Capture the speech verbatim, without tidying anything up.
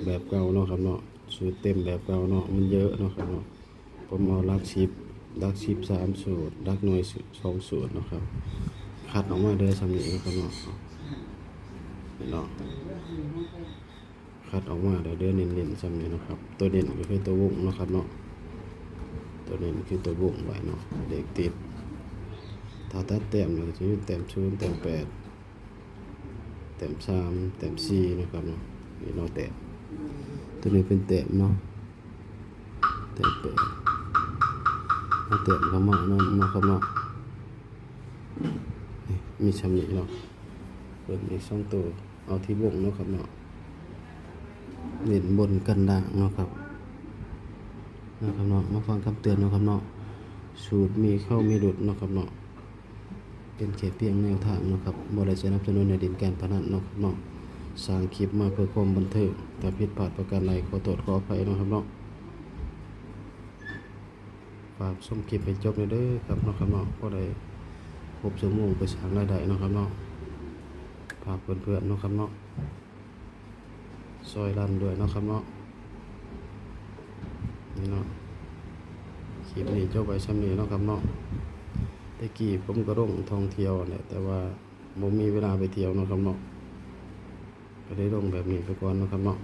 แบบเก่าเนาะครับเนาะ สูตรเต็มแบบเก่าเนาะ มันเยอะเนาะครับเนาะ ผมเอาหลักสิบ หลักสิบสามสูตร หลักหน่วยสองสูตรเนาะครับ คัดออกมาได้ส่ำนี้เนาะครับเนาะ เห็นเนาะ คัดออกมาได้เด้อ เน้นๆส่ำนี้เนาะครับ ตัวเด่นก็คือตัววงเนาะครับเนาะ ตัวเด่นคือตัววงไว้เนาะ เลขติด ถ้าตัดแต้มนี่ก็จะมีแต้มศูนย์ แต้มแปด แต้มสาม แต้มสี่เนาะครับเนาะ นี่เนาะแต้ม ตัวนี้เป็นแต้มเนาะ แต้มแปด เอาแต้มเข้ามาเนาะ เนาะครับเนาะ นี่มีส่ำนี้เนาะ เบิ่งอีกสองตัว เอาที่วงเนาะครับเนาะ เน้นบนกันล่างเนาะครับ นะครับเนาะ มาฟังคำเตือนเนาะครับเนาะ สูตรมีเข้ามีหลุดเนาะครับเนาะ เป็นแค่เพียงแนวทางเนาะครับ บ่ได้สนับสนุนให้เล่นการพนันเนาะครับเนาะ สร้างคลิปมาเพื่อความบันเทิง ถ้าผิดพลาดประการใดขอโทษขออภัยเนาะครับเนาะ ฝากชมคลิปให้จบเด้อครับเนาะครับเนาะ พอได้ครบชั่วโมงไปสร้างรายได้เนาะครับเนาะ ฝากเพื่อนๆเนาะครับเนาะ ซอยรันด้วยเนาะครับเนาะ นี่เนาะ คลิปนี้จบไว้ส่ำนี้เนาะครับเนาะ แต่กี้ผมก็ลงท่องเที่ยวแหละ แต่ว่าบ่มีเวลาไปเที่ยวเนาะครับเนาะ ก็ได้ลงแบบนี้ไปก่อนเนาะครับเนาะ